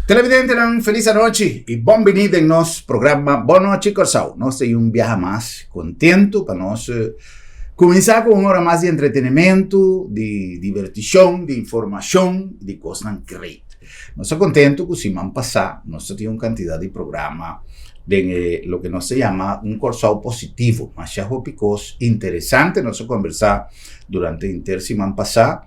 Televidentenan felis anochi y bon bini den nos programa Bon Nochi Kòrsou. Nos ta un biaha mas kontentu pa nos kuminsá ku un ora mas di entretenimento, di divertishon, di informashon, di kosnan great. Nos ta kontentu ku siman pasá nos ta tin un kantidat di programa den e loke nos ta yama un Kòrsou positivo. Masha hopi kos interesante nos a kombersá durante henter siman pasá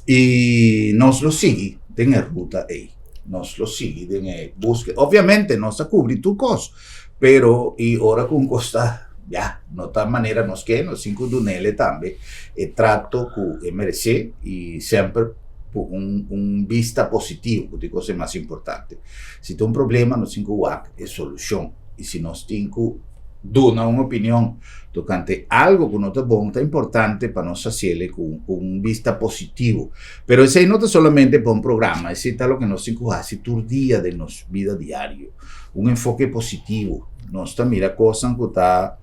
i nos lo sigui den e ruta ei. Nos lo sigui den e buske. Obviamente nos ta kubri tur kos, pero i ora ku un kos ta ya no ta manera nos ke, nos tin ku dunele tambe e trato ku e meresé i semper ku un un bista positivo ku ta e kos e mas importante. Si ta un problema nos tin ku wak e solushon i si nos tin ku duna un opinion tokante algo ku no ta bon ta importante pa nos hasiel ku un bista positivo. Pero esei no ta solamente pa un programa, esei ta loke nos tin ku hasi tur dia den nos bida diario. Un enfoke positivo. Nos ta mira kosnan ku ta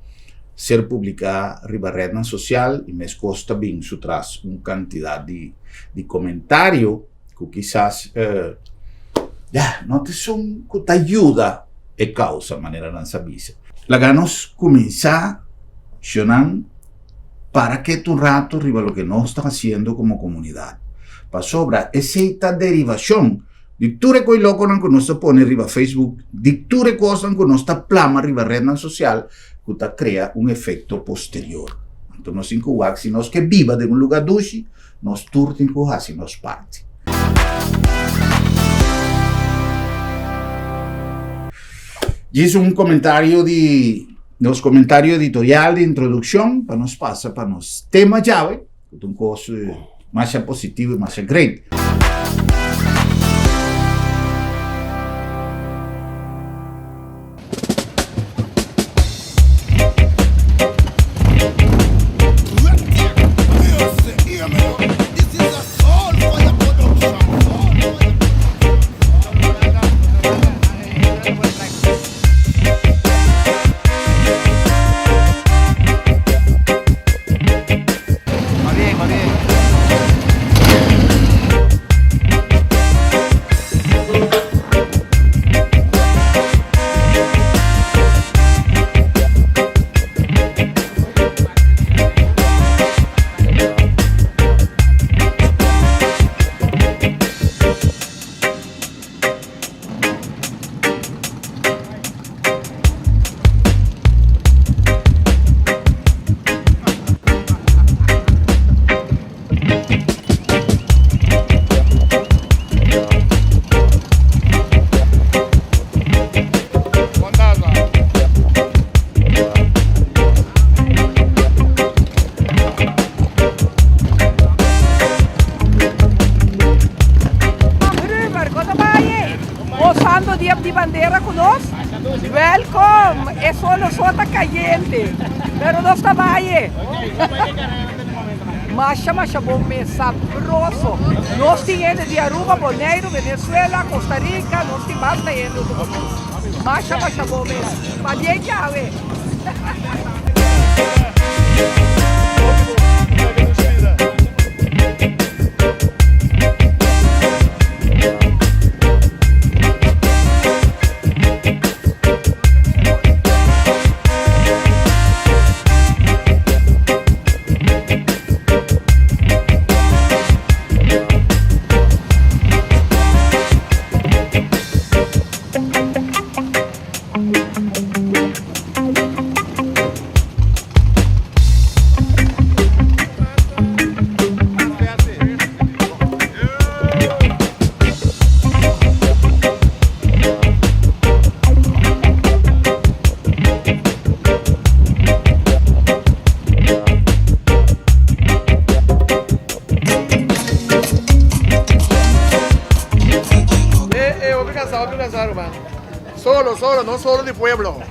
ser publiká riba retnan sosial i meskos ta bin su tras un kantidat di di komentario ku kisas ya no ta esun ku ta yuda e kousa manera nan sa bisa. Laga nos kuminsá shonnan para ketu un rato riba loke nos ta hasiendo komo komunidat pasobra esei ta derivashon di tur e koi lokonan ku nos ta pone riba Facebook, di tur e kosnan ku nos ta plama riba retnan sosial ku ta krea un efekto posterior. Anto nos tin ku wak si nos ke biba den un lugá dushi, nos tur tin ku hasi nos parti. Djis un komentario di nos komentario editorial di introdukshon pa nos pasa pa nos tema djawe. Ku ta un kos masha positivo i masha great. Gozando dia di bandera cu nos. Welcome! E solo so ta cayente, pero nos ta baye. Masha masha bon mes, sabroso. Nos tin hende di Aruba, Boneiru, Venezuela, Costa Rica, nos tin basta hende hunto cu nos. Masha masha bon mes. Pabien djawe. Solo, solo, no solo di pueblo.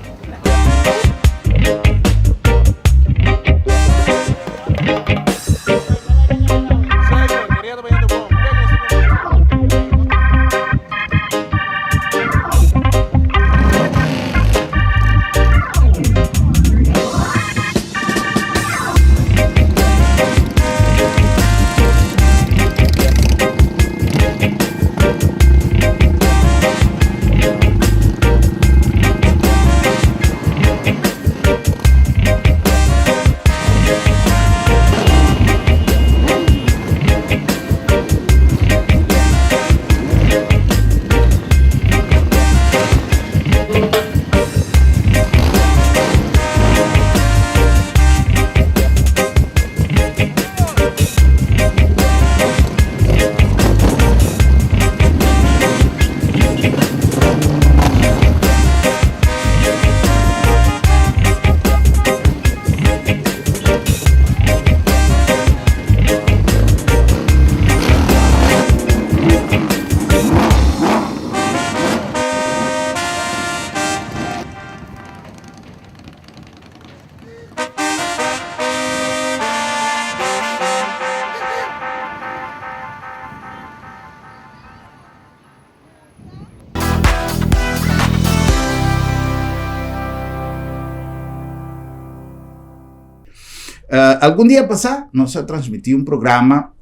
Algun dia pasá nos a transmití un programa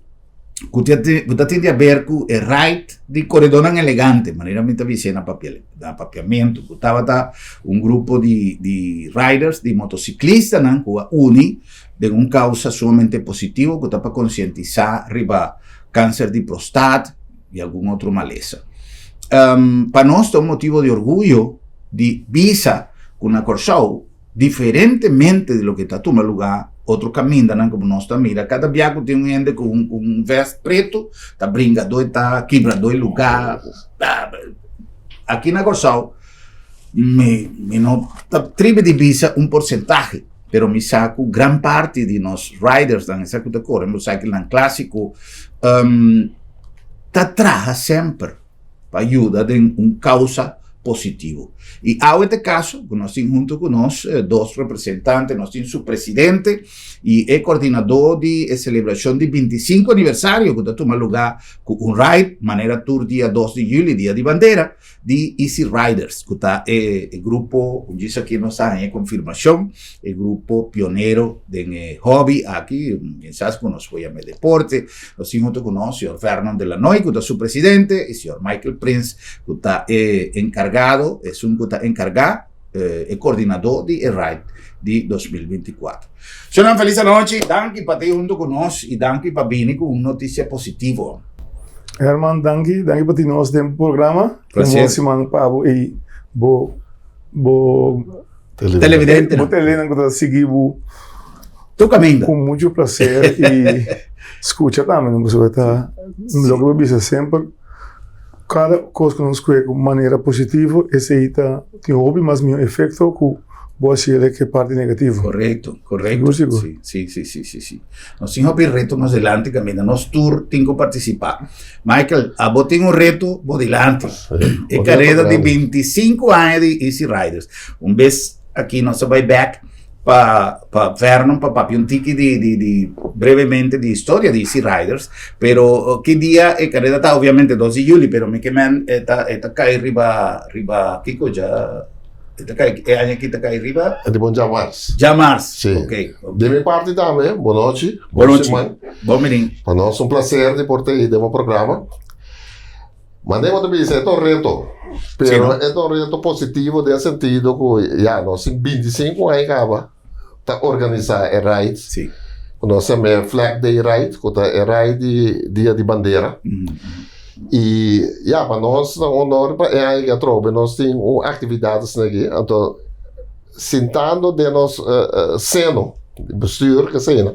ku ta ku ta tin di haber ku e ride di koredónan elegante, manera mi ta bis'é na papia na papiamentu, ku tabata un grupo di di riders, di motosiklistanan ku a uni den un kousa sumamente positivo ku ta pa konsientisá riba kanser di prostat i algun otro malesa. Pa nos ta un motibo di orguyo di bisa ku na Kòrsou, Diferentemente di loke ta tuma lugá otro kamindanan ku nos ta mira, kada bia ku tin un hende ku un vèst pretu ta bringa dor ta kibra dor e lugá. Aki na Kòrsou mi mi no ta tribi di bisa un porsentahe, pero mi sa ku gran parti di nos ridersnan, esaki ku ta kore motorcyclenan klásiko, ta traha semper. pa yuda den un causa positivo. Y awe ta e caso cu nos tin hunto cu nos dos representante, nos tin su presidente y e coordinador di e celebracion di 25 aniversario cu ta tuma lugar cu un ride manera tur dia 2 di juli, dia di bandera, di Easy Riders, cu ta e grupo, un djis aki nos a haña e confirmacion, e grupo pionero den e hobby aki, quizás cu nos por yama e deporte. Nos tin hunto cu nos señor Vernon de Lanoy cu ta su presidente y señor Michael Prins cu ta e encargado, esun cu ta encarga, e coordinador di e ride di 2024. Señornan feliz anochi, danki pa ta hunto cu nos y danki pa bini cu un noticia positivo. Herman, danki, danki pa tin nos den programa. Placer. Un bon siman pa bo y bo bo Televidente. Bo telenan ku ta sigui bo Tu kaminda. Ku mucho placer i skucha tambe, no? Pasobra ta loke bo bisa semper, kada kos ku nos kue ku manera positivo, esei ta tin hopi mas mihó efekto ku bo hasiel e ke parti negativo. Korekto, korekto. Sigur, sigur. Si, si, si, si, si. Nos tin hopi reto nos dilanti kaminda, nos tur tin ku partisipá. Michael, abo tin un reto bo dilanti. E kareda di 25 aña di Easy Riders. Un bes aki nos a bai bek pa pa Vernon pa papia un tiki di di di brevemente di historia di Easy Riders, pero ki dia e kareda ta obviamente 2 di juli, pero mi ke men e ta e ta kai riba riba kiko ja e ta kai e aña aki ta kai riba E di bon djamars. Djamars, Sí. ok, ok. Di mi parti tambe, bonochi. Bon nochi. Siman. Bon mirin. Pa nos un placer di por ta ei den bo programa. Mane bo ta bisa e ta un reto, pero e ta un reto positivo den sentido ku ya nos tin 25 aña kaba ta organisá e ride. Sí. Ku nos yama e Flag Day Ride, ku ta e ride di Dia di Bandera. I ya, pa nos ta un honor pa e aña aki atrobe nos tin un aktividat asina aki. Anto sintando den nos seno, bestuur kesei,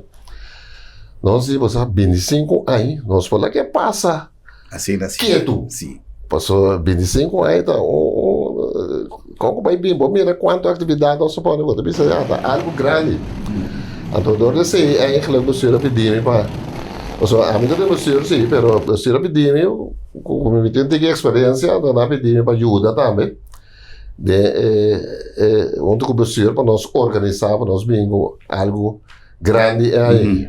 nos di bo sa 25 aña nos por laga e pasa. Asina si. Ketu. Si. Paso 25 aña ta un, kon ku bai bin bo mira kuantu aktividat nos ta pone bo ta bisa ya ta algu grandi. Anto dor di esei eigenlijk bestuur a pidi mi pa, pasobra ami ta den bestuur si, pero bestuur a pidi mi ku mi tin tiki eksperensia anto nan a pidi mi pa yuda tambe den e e huntu ku bestuur pa nos organisá pa nos bin ku algu grandi ei.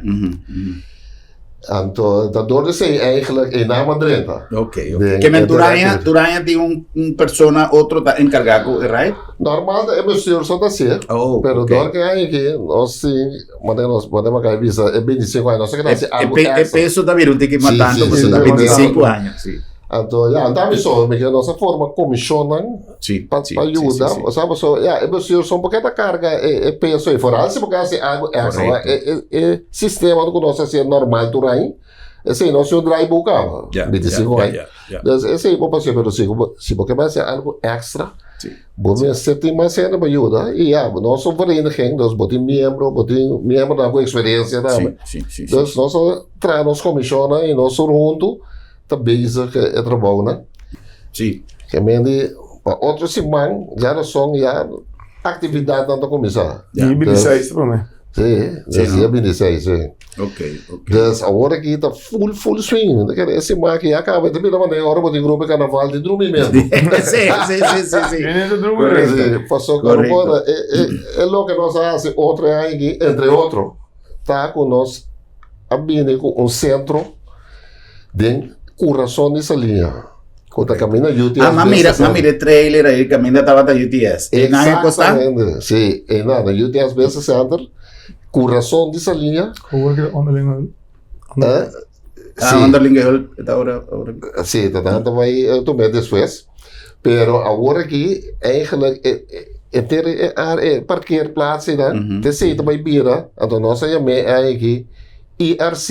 Anto ta door di esei eigenlijk e naam a drenta. Ok, ok. Ke men tur aña, tur aña tin un, un persona otro ta encarga ku e ride? Normal ta e bestuur so ta hacié. Oh, Pero ok. door ke aña aki nos tin, manera nos, manera mi a bisa, e 25 aña, nos ta keda haci algo E, e extra. peso ta bira un tiki mas Sí, tanto, sí, pasobra sí, ta sí. 25 aña, sí. Anto, ya, anto ami so, mi ke nos a forma comisionnan Sí, pa sí, pa sí, yuda, sí, sí. osea paso ya e bestuur son porque ta carga e e peso ei foral si bo ke hasi algo extra Correcto. e e e sistema ku nos hasi normal tur aña esei no si un draaiboek kaba Ya, 25 ya, aña ya, ya. dus esei bo por hasi pero si bo si bo ke bai hasi algo extra Sí. bo mester tin mas hende pa yuda i ya nos un vereniging dus bo tin miembro bo tin miembronan ku experiencia tambe Sí, sí, sí, sí. dus nos a traha nos comisionnan i nos tur huntu ta bezig e trabounan. Sí. Ke men di pa otro siman ya rason ya aktividatnan ta kuminsá. Dia 26 ta promé. Sí, des dia 26, sí. Ok, ok. Des awor aki ta full, full swing. Ta kere e siman aki ya kaba, e ta bira manera ora bo tin grupo di karnaval di drumi mesmo. Sí, sí, sí, sí, sí. Viene ta drumi Correcto. Sí, pasobra Correcto. por e, e, e loke nos a hasi otro aña aki, entre otro, ta ku nos a bini ku un sentro Den kurason di Saliña, ku ta kaminda UTS. Ah, ma mira, ma mira e trailer ahí kaminda tabata UTS. E nan e kosta? Exactamente, sí, e nan, na UTS Business Center. Kurason di Saliña. Awor ke onderlinge Eh? Ah, onderlinge hulp, ta ora, ora. Sí, ta ta bai tumé despues. Pero awor aki eigenlijk e e e e parkeerplaats einan, mm -hmm. te sei ta bai bira, anto nos a yam'é aki ERC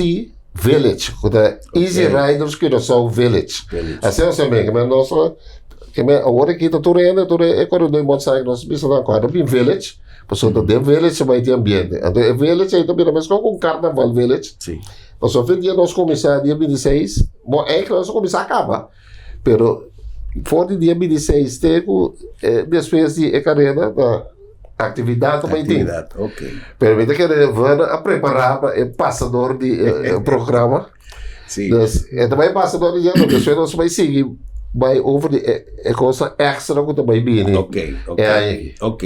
Village, ku ta Easy Riders Curaçao Village. Asina nos yam'é, ke men nos ke men awor aki ta tur hende, tur e koredó di motorcycle nos bisa nan ku a bin Village, pasobra ta den Village ta bai tin ambiente. Anto e Village ei ta bira meskos ku un Carnaval Village. Sí. Pasobra fin dia nos kuminsá dia 26, bon eigenlijk nos a kuminsá kaba. Pero for di dia 26 te ku eh, despues di e kareda ta aktividat ta bai tin. Aktividat, ok. Pero mi ta kere Werner a prepará pa e pasador di e programa. Sí. Dus e ta bai pasa dor di dje, despues nos bai sigui bai over di e, e cosa extra ku ta bai bini. Ok, ok. E aña aki. Ok.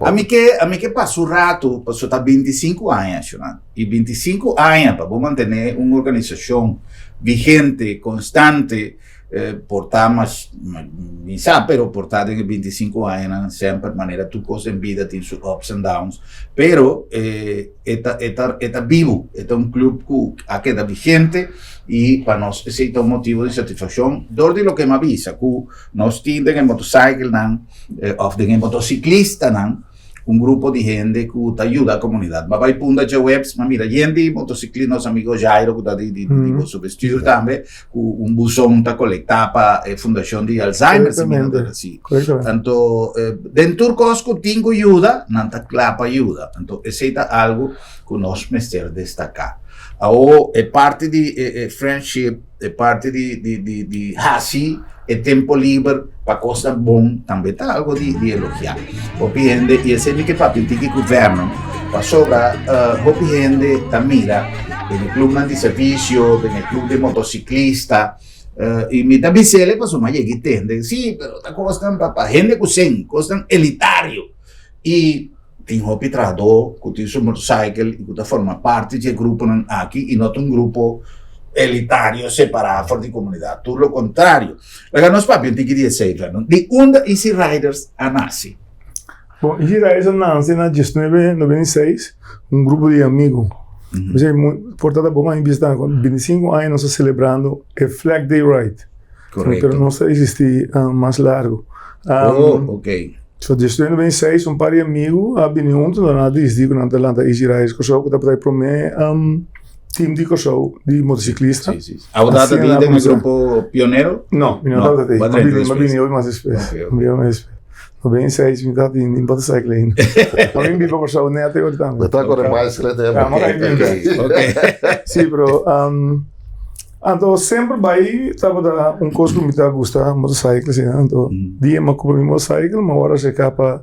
A mi ke, a mi ke pasa un ratu, paso ta 25 aña, Shunan. I 25 aña pa bo mantené un organisashon vigente, konstante, por ta mas, mi sa, pero por ta den e 25 añanan semper manera tur kos den bida tin su ups and downs, pero e ta, e ta, e ta bibu, e ta un club ku a keda vigente i pa nos esei ta un motibo di satisfakshon dor di loke mi a bisa ku nos tin den e motorcyclenan òf den e motociclistanan Un grupo di hende ku ta yuda komunidat. Bo a bai punda djaweps, ma mira yen di motosiklista, nos amigo Jairo ku ta di di di boso bestuur tambe, ku un buzon ta kolektá pa e fundashon di Alzheimer, si mi no ta si. Anto den tur kos ku tin ku yuda, nan ta kla pa yuda. Anto esei ta algu ku nos mester destaká. Awo e parti di e friendship. E parti di di di di hasi e tempo liber pa kosnan bon tambe ta algo di di elogiá. Hopi hende, i esei mi ke papia un tiki ku Vernon, pasobra hopi hende ta mira den e klubnan di servisio, den e klub di motosiklista, i mi ta bis'el pasobra mi a yega i tende, sí, pero ta kosnan pa pa hende ku sen, kosnan elitario. I tin hopi trahadó ku tin su motorcycle i ku ta forma parti di e gruponan aki i no ta un grupo elitario separá for di komunidat, tur lo kontrario. Laga nos papia un tiki di esei, Vernon. Di unda Easy Riders a nasi? Bon, Easy Riders a nasi na diesnuebe noventa i seis, un grupo di amigu. P'esei por ta ta bon a bista ku bintisinku aña nos ta selebrando e Flag Day Ride. Korekto. Pero nos ta existi mas largu. Oh, ok. So despues no 26 un par di amigu a bini huntu nan a disidi ku nan ta lanta Easy Riders Kòrsou ku tabata e promé team di Kòrsou di motosiklista. Sí, sí. Abo tabata di den e grupo pionero? No, mi no tabata ei. Mi a bini hopi mas despues. Ok, ok. Mi a bini hopi mas despues. 96 mi tabata tin motorcycle ainda. Mi a bin biba Kòrsou nèt e ora tambe. Bo ta kore bicycle e tempu. Ok, ok, ok. Sí, pero Anto semper bai tabata un kos ku mi ta gusta motorcycle asina. Anto dia mi a kumpra mi motorcycle mi a wòrdu aserká pa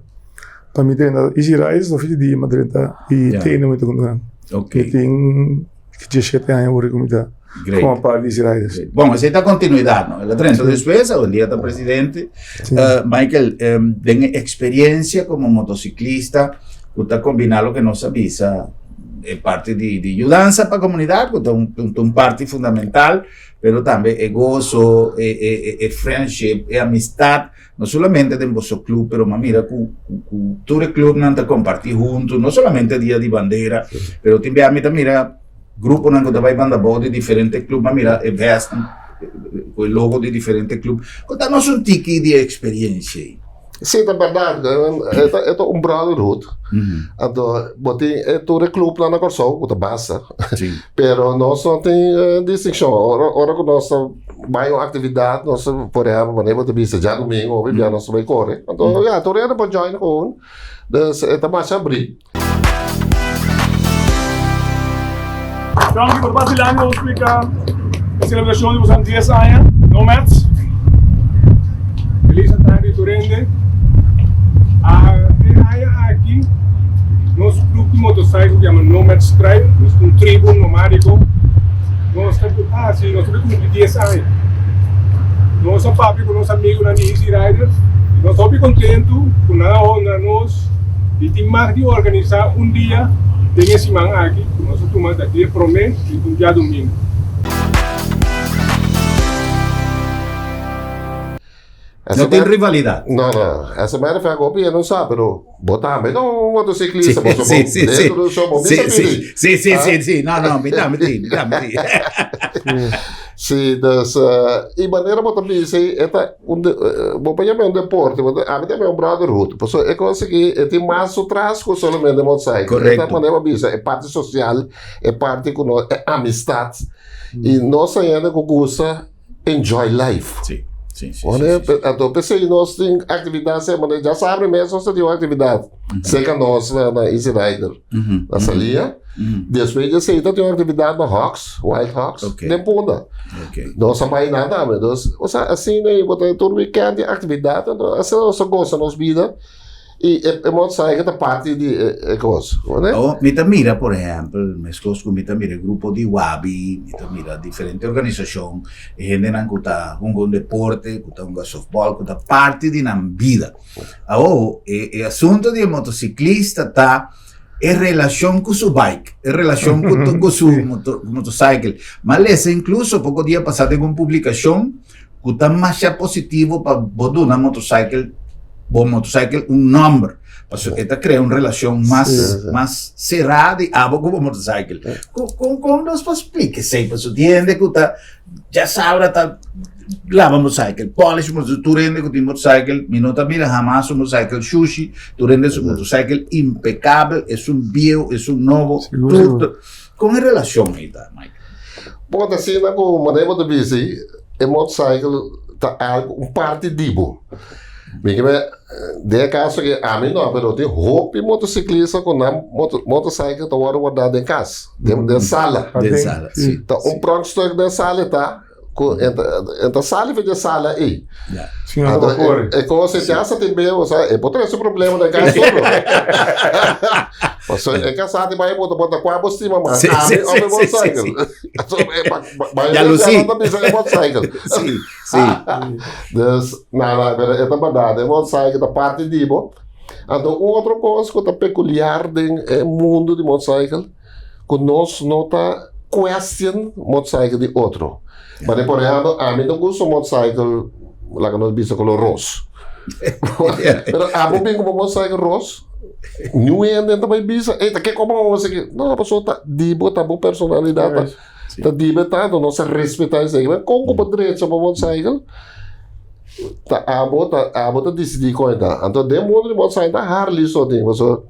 pa mi drenta Easy Riders no fiti dia mi a drenta i te mi ta kontinuá. Mi tin diesshete aña awor ku mi ta forma parti di Easy Riders. Bon, esei ta kontinuidat no. El a drenta despues, awendia ta presidente. Michael, den e eksperiensia komo motosiklista ku ta kombiná loke nos a bisa e parti di, di yudansa pa komunidat, ku ta un, un parti fundamental, pero tambe e goso, e, e, e, e friendship, e amistad, no solamente den boso club, pero ma mira ku, ku, ku tur e clubnan ta kompartí huntu, no solamente dia di bandera, pero tin bia mi ta mira gruponan ku ta bai banda bou di diferente club, ma mira e vestnan ku e logo di diferente club. Konta nos un tiki di e eksperiencia ei. Sí, ta bèrdat. E ta, e ta un brotherhood. Anto, bo tin e tur e clubnan na Kòrsou, ku ta basta. Sí. Pero nos no tin distinshon. Ora, ora ku nos ta bai un aktividat, nos ta, por ehèmpel, manera bo ta bisa djadumingu, hopi bia nos ta bai kore. Anto, ya, tur hende por join gewoon. Dus e ta masha abrí. Danki por basilá mi splika e selebrashon di boso dies aña Nomads. Felis atardi tur hende. E aña aki nos grup di motorcycle ku yama Nomads Tribe, nos ta un tribu nomadiko, nos ta hasi, nos ta bai kumpli dies aña. Nos a papia ku nos amigunan di Easy Riders i nos ta hopi kontentu ku nan a honra nos. Di tin mag di organisá un dia den e siman aki ku nos a tuma ta dia promé i un djadumingu. No tin rivalidat. No, no. As a matter of fact, hopi no sa, pero bo tambe ta un motociclista. Bo Sí, sí, sí. Dentro do bo Sí, bisa sí, pidi. sí, sí, sí, sí. No, no, mi tambe tin, mi tambe tin. Sí, dus, y manera bo ta bisa, e ta un de, bo por yama un deporte, bo ta, ami ta yama un brotherhood. Pasobra e cosa aki, e tin mas su tras cu solamente motorcycle. Correcto. E ta manera bo bisa, e parti social, e parti cu no, e amistad. Y nos ta hende cu gusta enjoy life. Sí, sí, sí. Ora, sí, sí, sí. Anto p'esei nos tin actividad semana. Ya sabe mes nos ta tin un actividad. Cerca nos na, na Easy Rider. Na Salia. Despues di esei ta tin un actividad na Hawks, Wild Hawks, den Punda. Nos a bai nan tambe. Dus, osea, asina ei bo ta tur weekend tin actividad. Anto asina nos ta gosa nos bida. I e, e motorcycle ta parti di e, e kos. Hoor, Oh, mi ta mira, por ehempel, meskos ku mi ta mira e grupo di Wabi, mi ta mira diferente organisashon, e hendenan ku ta hunga un deporte, ku ta hunga softball, ku ta parti di nan bida. Awo, e, e asunto di e motociclista ta e relashon ku su bike, e relashon ku, ku su moto, motorcycle. Ma lesa incluso poko dia pasá den un publikashon ku ta masha positivo pa bo duna motorcycle, bo motorcycle un nòmber. Pasobra e ta krea un relashon mas, mas será di abo ku bo motorcycle. Kon, kon, kon nos por splika esei? Pasobra tin hende ku ta djasabra ta laba motorcycle, polish motorcycle, tur hende ku tin motorcycle, mi no ta mira hamas un motorcycle shushi, tur hende su motorcycle impecabel, esun bieu, esun nobo, tur, tur. Kon e relashon ei ta, Mike? Bo ta asina ku manera bo ta bisa ei, e motorcycle ta algu, un parti di bo. Mi ke men, den e kaso aki ami no, pero tin hopi motosiklista ku nan motorcycle ta wòrdu wardá den kas, den sala. Den sala, si. Ta un pronkstuk den sala e ta. Ku e ta e ta sali for di e sala ei. Ja. Si no ta kore. E kos e casa tin be, o sea, e por trese problema den kas solo. Pasobra e kasá tin bai bota bota kua bo stima mas, Sí, ami sí, of e sí, sí, motorcycle. sí. So, e ba- ba- ba- Jaloezie. ta bisa e motorcycle. Sí, sí. Dus, nada, pero e ta berdad, e motorcycle ta parti di bo. Anto un otro kos ku ta pekuliar den e mundu di motorcycle, ku nos no ta question motorcycle di otro. Mane por ehempel, ami no gusta un motorcycle, laga nos bisa color ros. Pero abo bin ku bo motorcycle ros, niun hende ta bai bisa, ey ta ke komo bo esaki? No, pasobra ta di bo, ta bo personalidad, ta ta di bo tanto, nos ta respeta esaki. Pero kon ku bo drecha bo motorcycle, ta abo ta abo ta disidí kon e ta. Anto den mundu di motorcycle ta Harley so tin, pasobra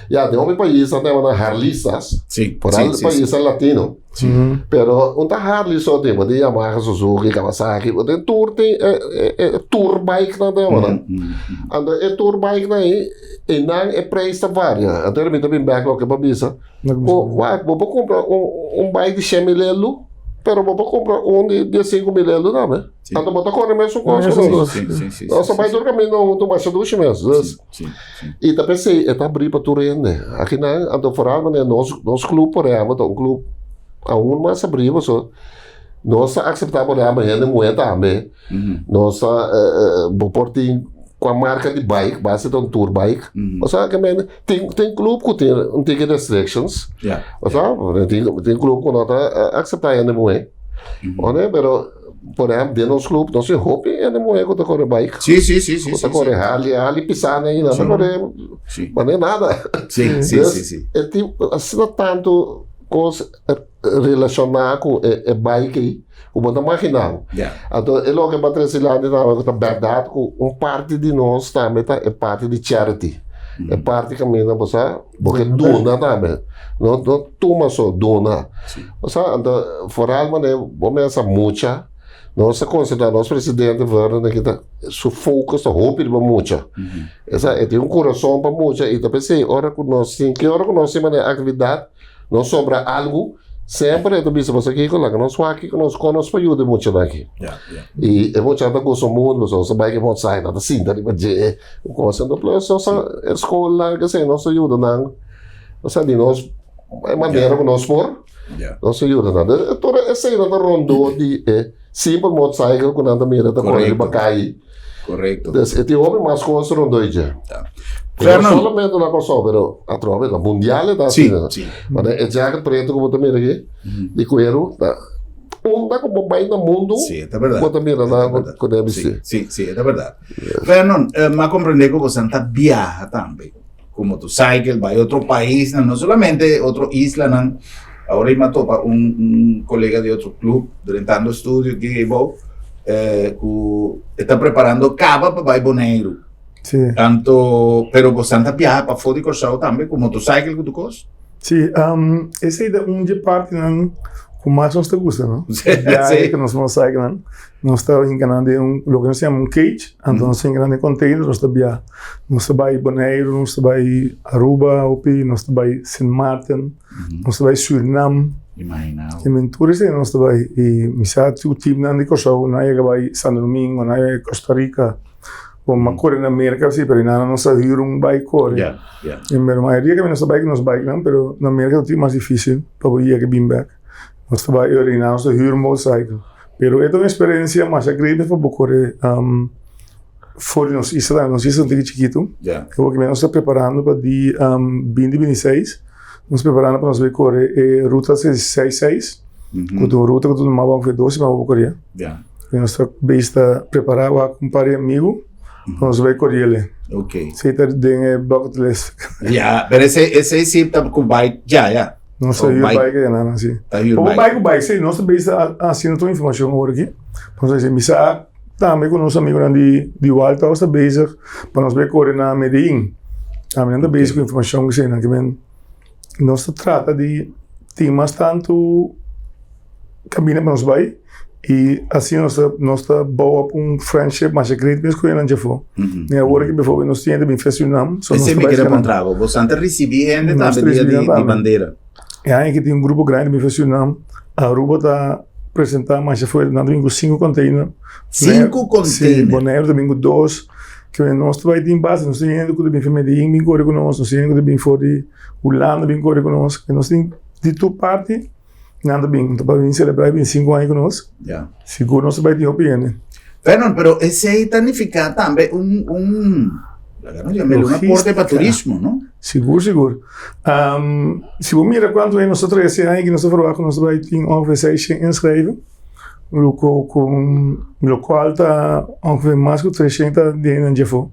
Ya, den hopi paisnan ta yama nan harlistas. Sí, Vooral sí, sí, paisnan latino. Sí. Pero un ta Harley so tin, bo tin Yamaha, Suzuki, Kawasaki, bo tin tur tin e, e, e tour bike nan ta yama nan. Anto e tour bike nan ei, e nan e prijs ta varia. Anto mi ta bin bek loke bo a bisa. Bo, wak, bo por kumpra un, un bike di shen mil elu, pero bo por kumpra un di diesinku mil elu tambe. Sí. Anto bo ta kore mesun kos ku Mesun nos. kos. Sí, sí, sí, Nos sí, ta bai sí. tur kaminda huntu masha dushi mes. Dus, Sí, sí. I ta p'esei e ta abrí pa tur hende. Akinan, anto foral manera nos, nos club por ehempel ta un club aun mas abrí pasobra nos ta aceptá por ehempel hende muhé tambe. Nos ta, bo por tin kua marka di bike, basta ta un tour bike. Osea ke men tin, tin club ku tin un tiki restrictions. Osea, tin, tin club ku no ta aceptá hende muhé. Oné, pero Por ehempel, den nos club nos tin hopi hende muhé ku ta kore bike. Sí, sí, sí, sí. Ku ta sí, kore sí. Harley, Harley pisá nan nan ta Sí. kore Sí. manera nada. Sí, sí, Dus, sí, sí. e tin asina tantu kos relashoná ku e e bike ei ku bo ta imaginá bo. Ja. Anto e loke bo a trese dilanti tambe ku ta bèrdat ku un parti di nos tambe ta e parti di charity. E parti kaminda bo sa bo ke duna tambe. No no tuma so, duna. Sí. Osea, anto foral manera bo mester mucha, nos ta konsiderá nos presidente Vernon aki ta su focus ta hopi riba mucha. Esa e tin un kurason pa mucha i ta p'esei ora ku nos tin ki ora ku nos tin manera aktividat nos sobra algu semper e ta bisa pasobra kiko laga nos wak kiko nos kon nos por yuda e muchanan aki. I e muchanan ta gusta mundu pasobra nos ta bai ku e motorcycle nan ta sinta riba dje un kos anto plus nos ta e skolnan kesei nos ta yuda nan osea di nos E manera ku nos por, nos ta yuda nan. Tur esei nan ta rondó di e simpel motorcycle ku nan ta mira ta kore riba kai. Korekto. Dus e tin hopi mas kos rondó di dje. Fernan. No solamente na Kòrsou, pero atrobe na mundial e ta asina. Si, si. Manera e jacket pretu ku bo ta mira aki, di kueru, ta. Unda ku bo bai na mundu, Sí, ta bèrdat. bo ta mira Ta nan bèrdat. ku nan bisti. Sí, sí, sí, ta bèrdat. Vernon, m'a komprendé ku bosan ta biaha tambe ku motorcycle, bai otro paisnan, no solamente otro islanan. Awor ei m'a topa un un kolega di otro club drentando studio aki ei bou, ku e ta preparando kaba pa bai Boneiru. Sí. Tanto, pero bosan ta biaha pafó di Kòrsou tambe ku motorcycle ku tur kos? Sí, esei ta un dje partinan ku mas nos ta gusta, no? Biahe ku nos motorcyclenan, nos ta hinka nan den un, loke nos ta yama un cage, anto nos ta hinka nan den container, nos ta biaha. Nos ta bai Boneiru, nos ta bai Aruba hopi, nos ta bai Sint Maarten, nos ta bai Surinam. Imaginabo. I men tur esei nos ta bai. I mi sa tur teamnan di Kòrsou nan a yega bai Santo Domingo, nan a yega Costa Rica. Bon, m'a kore na Merka si, pero nan no sa hür un bike kore. Ya, ya. I pero mayoria kaminda nos ta bai ku nos bikenan, pero na Merka ta tin mas difisil pa bo yega bin bek. Nos ta bai ora i nan nos ta hür un motorcycle. Pero e ta un eksperensia masha grandi pa bo kore for di nos isla tambe. Nos isla ta un tiki chikitu. Ya. E wak nos ta preparando pa di binti binti seis, nos ta preparando pa nos bai kore e ruta seis seis, ku ta un ruta ku ta tuma ongeveer dos siman pa bo kore. Ya. I nos ta bezig ta prepará wak un par di amigu pa nos bai koriele. Ok. Esei ta den e bucket list. Ya, pero esei esei sí ta ku bike ya, ya. Nos ta Oh, huur bike. bike ya nan sí. Ta huur Bo bike. bike ku bike, sí. Nos ta bezig ta hasiendo tur informashon awor aki. Nos ta hasi misa tambe ku nos amigunan di di Wild House ta bezig pa nos bai kore na Medellin. Tambe nan ta bezig ku informashon ku eseinan. Ke men nos ta trata di tin mas tantu kaminda pa nos bai i asina nos ta nos ta bou op un friendship masha great mes ku esnan djafó. Mi awor aki biforbel nos tin hende bin fes Surinam so nos Esei ta mi bai kere esnan. puntra bo, boso a risibí hende Nos tambe ta dia risibí di nan di tambe. bandera? E aña aki tin un grupo grandi bin fes Surinam, Aruba ta presentá masha fuerte, nan ta bin ku sinku container. Sinku Si, container? Boneiru ta bin ku dos, ke nos ta bai tin base, nos tin hende ku ta bin for Medellin bin kore ku nos, nos tin hende ku ta bin for di Hulanda bin kore ku nos, nos tin di tur parti. Nan ta bin, ta bin celebra e 25 aña ku nos. Ja. Sigur nos ta bai tin hopi hende. Vernon, pero esei ta nifiká tambe un, un, laga nos yam'el un aporte pa turismo, no? Sigur, sigur. Si bo mira kuantu hende nos ta trese aña aki nos ta verwagt ku nos ta bai tin ongeveer 600 inschrijven, lo ku, lokual ta ongeveer mas ku 300 ta di hende djefo.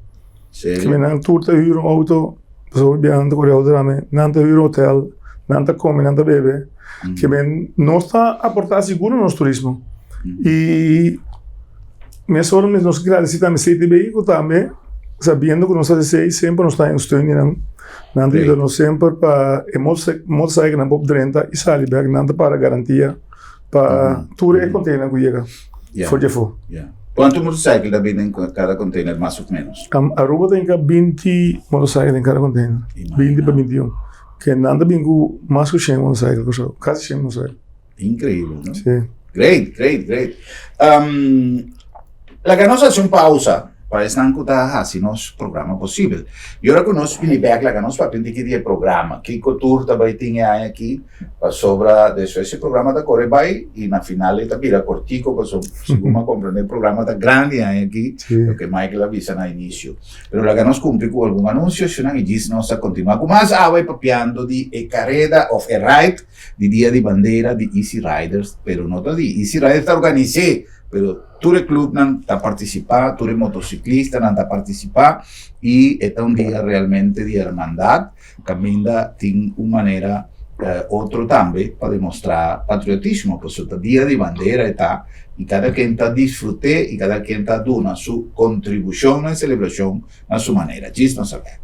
Serio? Nan tur ta hür un auto, pasobra hopi biaha nan ta kore auto tambe, nan ta hür hotel, nan ta kome, nan ta bebe. Ke men nos ta aportá sigur na nos turismo. I mesora nos gradisí tambe CTB ku tambe sabiendo ku nos ta hasi esei semper nos ta haña un steun di nan. Nan ta yuda nos semper pa e motorcycle nan por drenta i sali bèk, nan ta para garantia pa tur e container ku yega for di afó. Kuantu motorcycle ta bini den kada container mas of menos? Aruba ta hinka 20 motorcycle den kada container, 20 pa 21. Ke nan ta bini ku mas ku 100 motorcycle kòrsou, kasi 100 motorcycle. Increíble, no? Sí. Great, great, great. Laga nos hasi un pausa pa esnan ku ta hasi nos programa posibel. I ora ku nos bini bèk laga nos papia un tiki di e programa. Kiko tur ta bai tin e aña aki? Pasobra despues e programa ta kore bai i na final e ta bira kortiko pasobra segun mi a komprende e programa ta grandi e aña aki, loke Michael a bisa na inisio. Pero laga nos kumpli ku algun anunsio, shunan i djis nos ta kontinuá ku mas awe papiando di e kareda òf e ride di Dia di Bandera di Easy Riders, pero no ta di Easy Riders ta organis'é, pero tur e clubnan ta partisipá, tur e motociclistanan ta partisipá i e ta un dia realmente di hermandad kaminda tin un manera otro tambe pa demostrá patriotismo, pasobra ta Dia di Bandera e ta i kada ken ta disfrut'é i kada ken ta duna su kontribushon na e selebrashon na su manera. Djis nos a bek.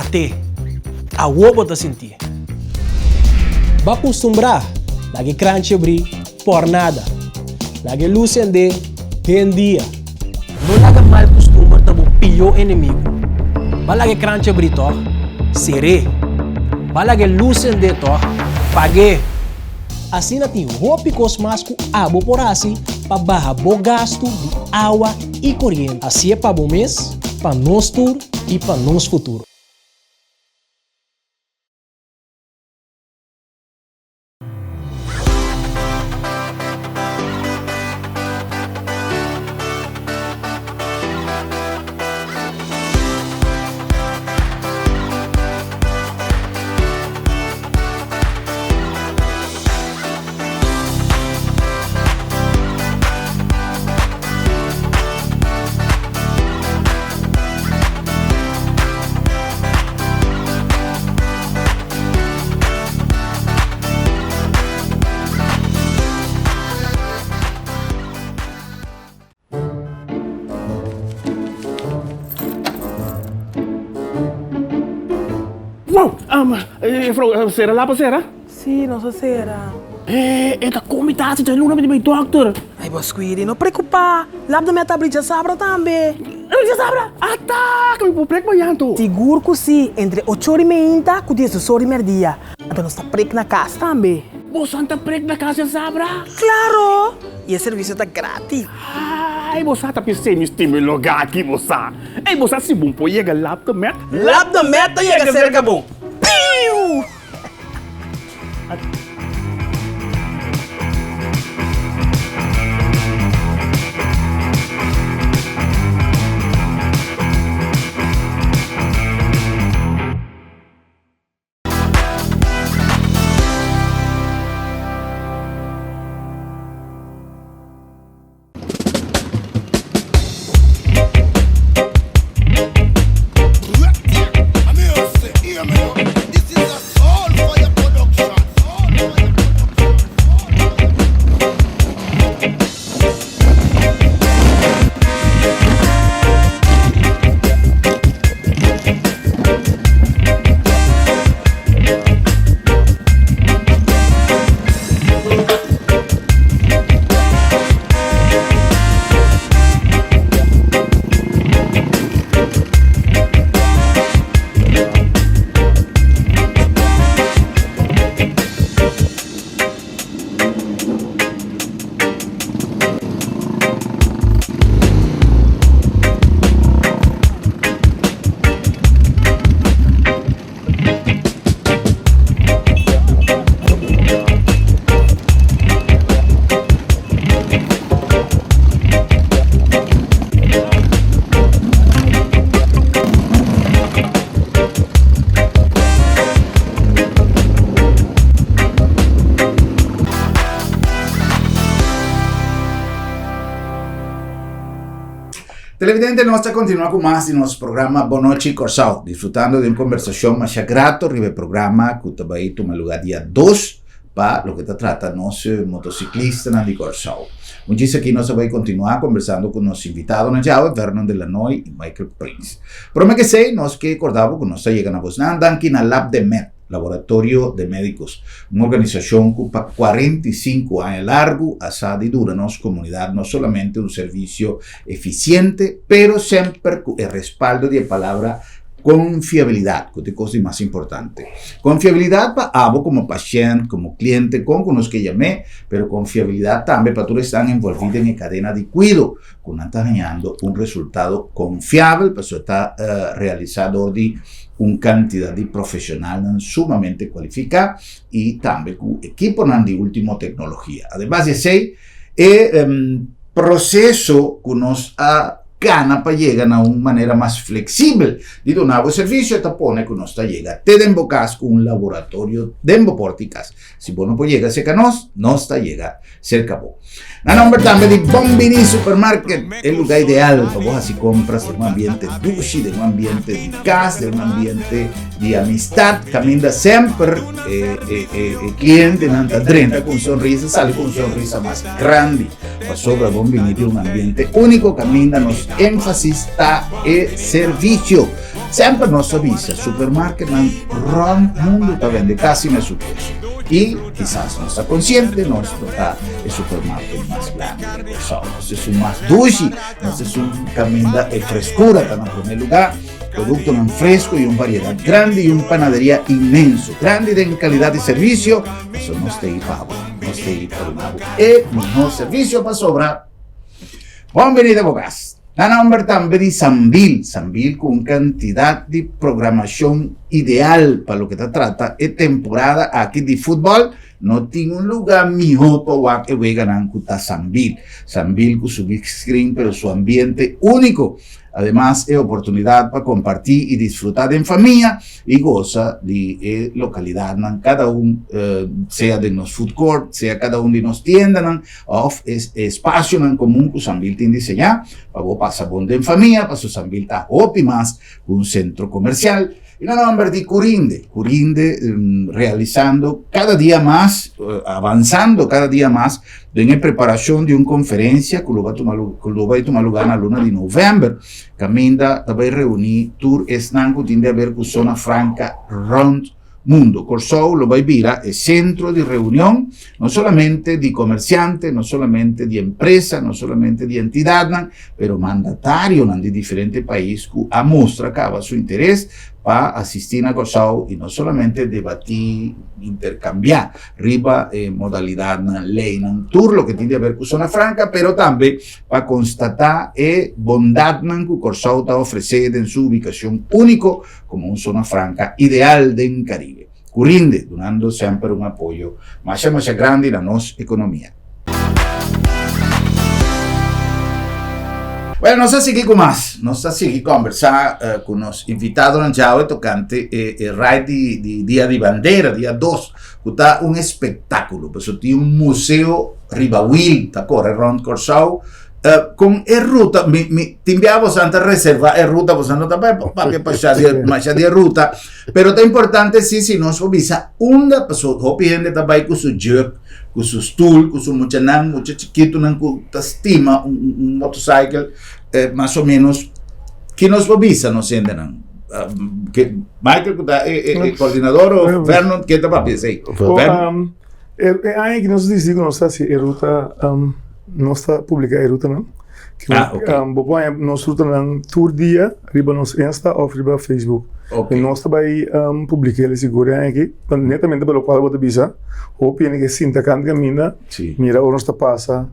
Ate, awor bo ta sintié. Bo a kustumbrá laga e kranchi abrí por nada. Laga e lus sendé den dia. No laga mal kustumber ta bo pió enemigu. Bo a laga e kranchi abrí tòg? Ser'é. Bo a laga e lus sendé tòg? Pag'é. Asina tin hopi kos mas ku abo por hasi pa baha bo gastu di awa i koriente. Hasié pa bo mes, pa nos tur i pa nos futuro. Wow! Um, juffrouw, sera lapa sera? Sí, nos a sera. Eh, e ta kon mi ta hasi djaluna mi ta bai dokter. Ai, bo Squidi, no preokupá. Lap de mi a ta abri djasabra tambe. Abri djasabra? Ata! Ku mi por prek mañan anto? Sigur ku sí, entre ocho ora i meinta ku diesdos ora i merdia. Anto nos ta prek na kas tambe. Boso ta prek na kas djasabra? Klaro! I e servisio ta gratis. Ai, bo sa ta pis'é mi stima e lugá aki, bo sa. Ei, bo sa si bon por yega Lap de Met? Lap de Met ta yega serka bo. Piu! Televidente, nos ta continua cu mas di nos programa Bon Nochi Corsou, disfrutando di un conversacion masha grato riba e programa cu ta bay tuma lugar dia dos pa loke ta trata nos motociclistanan di Corsou. Muchis aki nos a bay continua conversando cu nos invitadonan djawe, Vernon de Lanoy y Michael Prins. Prome ke esey, nos ke corda bo cu nos ta yega na bosnan danki na Lab de Med, Laboratorio de Médicos, un organisacion cu pa 45 aña largo a sa di duna nos comunidad no solamente un servicio eficiente, pero semper cu e respaldo di e palabra confiabilidad, cu ta e cos di mas importante. Confiabilidad pa abo como pashent, como cliente, con cu nos ke yam'é, pero confiabilidad tambe pa tur esnan envolvi den e cadena di cuido, cu nan ta hañando un resultado confiabel, pasobra ta realisa dor di un cantidad di profesionalnan sumamente cualifica y tambe cu equiponan di ultimo tecnologia. Ademas di esey, e proceso cu nos a gana pa yega na un manera mas flexibel di duna bo servicio ta pone cu nos ta yega te den bo cas cu un laboratorio den bo porta di cas. Si bo no por yega cerca nos, nos ta yega cerca bo. Na nomber tambe di Bon Bini Supermarket, e lugar ideal pa bo haci compras den un ambiente dushi, den un ambiente di cas, den un ambiente di amistad, caminda semper e, e, e, e clientenan ta drenta cu un sonrisa, sali cu un sonrisa mas grandi. Pasobra Bon Bini tin un ambiente único, caminda nos énfasis ta e servicio. Semper nos a bisa, supermarketnan rònt mundu ta bende kasi mesun kos. I kisas nos ta konsiente nos no ta e supermarket mas grandi den Kòrsou. Nos esun mas dushi, nos esun kaminda e freskura ta na promé lugá, produktonan fresko i un variedat grandi i un panaderia inmenso. Grandi den kalidat di servisio, pasobra nos ta ei pa bo. Nos ta ei pa duna bo e mihó servisio pasobra Bon bini den bo kas. Na nomber tambe di Sambil, Sambil ku un kantidat di programashon ideal pa loke ta trata e temporada aki di futbòl, no tin un lugá mihó pa wak e weganan ku ta Sambil. Sambil ku su big screen pero su ambiente úniko. Ademas e oportunidat pa kompartí i disfrutá den famia i gosa di e lokalidatnan kada un sea den nos food court, sea kada un di nos tiendanan òf e espasionan komun ku Sambil tin diseñá pa bo pasa bon den famia pasobra Sambil ta hopi mas ku un sentro komersial. I na nòmber di Curinde, Curinde realisando kada dia mas, avansando kada dia mas den e preparashon di un konferensia ku lo bai tuma ku lo bai tuma lugá na luna di novèmber, kaminda ta bai reuní tur esnan ku tin di haber ku Zona Franka rònt mundo. Kòrsou lo bai bira e sentro di reunion no solamente di komersiante, no solamente di empresa, no solamente di entidatnan, pero mandatarionan di diferente pais ku a mustra kaba su interes pa asistí na Kòrsou i no solamente debatí, interkambiá riba e modalidatnan, leinan, tur loke tin di haber ku Zona Franka, pero tambe pa konstatá e bondatnan ku Kòrsou ta ofresé den su ubikashon úniko komo un zona franka ideal den Karibe, ku rinde dunando semper un apoyo masha masha grandi na nos ekonomia. Bueno, nos ta sigui ku mas. Nos ta sigui kòmbersá ku nos invitadonan djawe tokante e e ride di di Dia di Bandera, dia dos, ku ta un espektákulo. Pasobra tin un museo riba wil ta kore rònt Kòrsou. Kon e ruta, mi mi tin bia boso ta reserva e ruta, boso no ta bai papia pasha di masha di e ruta, pero ta importante si si nos por bisa unda, pasobra hopi hende ta bai ku su jug, ku su stul, ku su muchanan, mucha chikitunan ku ta stima un un motorcycle, mas o menos ki nos por bisa nos hendenan? Ke Michael ku ta e e koordinador o Vernon ken ta papia esei? Vernon? E aña ki nos disidi ku nos ta hasi e ruta, nos ta publiká e rutanan. Ah, ok. Bo por haña nos rutanan tur dia riba nos Insta òf riba Facebook. Ok. I nos ta bai publiká el sigur e aña aki, netamente pa lokual bo ta bisa, hopi hende ke sinta kant kaminda, mira ora nos ta pasa,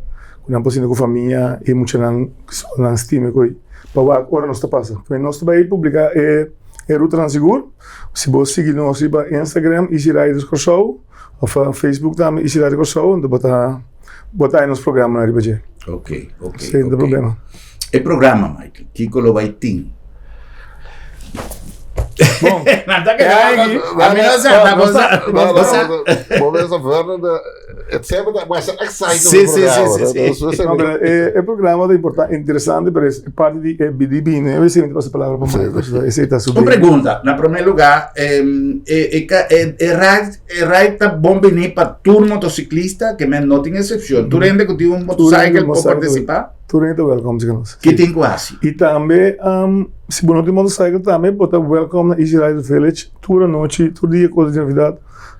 ku nan por sinta ku famia i muchanan nan stima ku pa wak ora nos ta pasa. Nos ta bai publiká e rutanan sigur. Si bo sigui nos riba Instagram, Easy Riders Kòrsou. Of Facebook tambe Easy Radio Kòrsou, anto bo ta bo ta haña nos programanan riba dje. Ok, ok. Sí, no ok. problema. E programa, Michael, kiko lo bai tin? Bon, Nada que a mi no sa, No, no sa, no, no sa. Bo mesa Vernon de het sempre ta mas excited Sí, sí, sí, sí, sí. No, pero e, e programa ta importa, interesante, pero es parte di e BDB, no? E si pasa palabra pa Michael, so ese ta su Un pregunta, na primer lugar, e, e, e, e ride, e ride ta bon bini pa tur motociclista, ke men no tin excepcion. Tur hende ku tin un motorcycle por participa? Tur hende ta welcome, si nos. Ki tin ku hasi? I tambe, um, si bo no tin motorcycle tambe, bo ta welcome na Easy Rider Village tur anochi, tur dia ku di Navidad.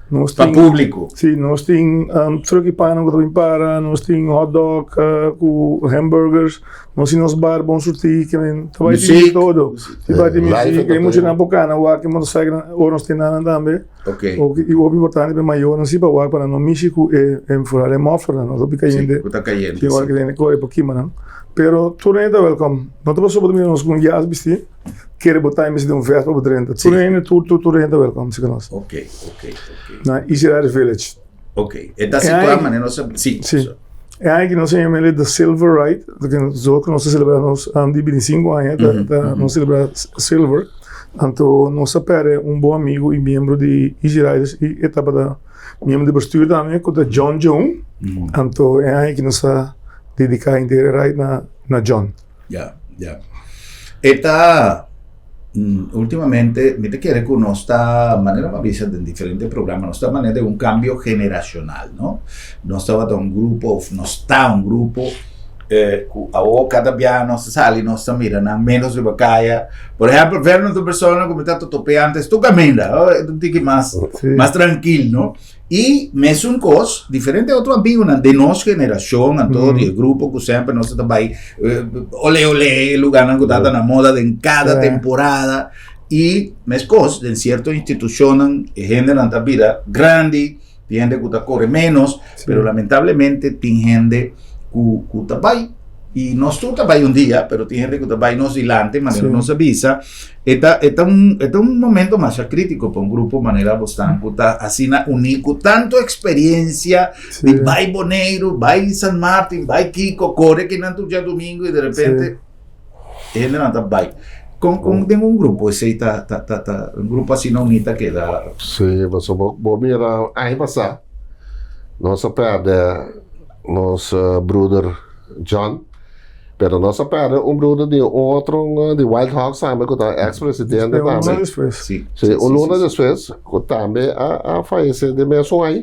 Nos Pa tin, público. Sí, nos tin um, truck y pan ku ta bin para, nos tin hot dog uh, ku hamburgers, nos tin nos bar bon surtí, ke men ta bai tin Muziek. todo. Ta bai tin Live muziek, e mucha entertainment. nan por kana wak e motorcycle ora nos tin nan tambe. Ok. Oki, i hopi importante pa e mayornan sí pa wak pa nan no mishi ku e e foral e mòfernan, nos hopi Sí, kayente. ku ta kayente, Sí, ora sí. ku hende kore por kima nan. Pero tur hende ta welkom. No ta pasobra bo ta mira nos ku un jas bistí. Kere bo ta mester di un Vespa bo drenta. Tur hende, tur, tur, tur hende ta welkom si konos. Ok, ok, ok. Na Easy Rider Village. Ok, e ta situá manera nos a, sí. Sí. E aña ki nos a yama el The Silver Ride, porque zo ku nos ta selebrá nos di bintisinko aña, ta, ta nos selebrá Silver. Anto nos a pèrdè un bon amigu i miembro di Easy Riders i e tabata miembro di bestuur tambe ku ta John Joon. Anto e aña ki nos a dediká henter e ride na na John. Ya, ya. E ta, ultimamente, mi ta kere ku nos ta, manera mi a bisa den diferente programa, nos ta manera den un kambio generacional, no? Nos tabata un grupo, of nos ta un grupo. Ku awor kada biaha nos ta sali nos ta mira nan menos riba kaya. Por ehempel, Vernon ta un persona ku mi ta top'é antes tur kaminda. Oh, e ta un tiki mas, mas trankil, no? I mesun kos, diferente otro amigunan den nos generashon, anto di e grupo ku semper nos ta bai ole ole, e lugarnan ku tabata na moda den kada temporada. I meskos, den sierto institushonnan e hendenan ta bira grandi, tin hende ku ta kore ménos, pero lamentablemente tin hende ku ku ta bai i nos tur ta bai un dia, pero tin hende ku ta bai nos dilanti, manera nos a bisa, e ta e ta un e ta un momento masha kritiko pa un grupo manera bosnan ku ta asina uní ku tantu eksperensia di bai Boneiru, bai San Martin, bai kiko, kore kinan tur djadumingu i derepente E hendenan ta bai. Kon kon den un grupo esei ta ta ta ta un grupo asina uní ta keda? Sí, pasobra bo bo mira aña pasá nos a pèrdè nos bruder John, pero nos a pèrdè un bruder di un otro di Wild Hawks tambe ku ta eks presidente Un luna tambe. despues. Sí. Sí, un luna despues ku tambe a a fayesé den mesun aña.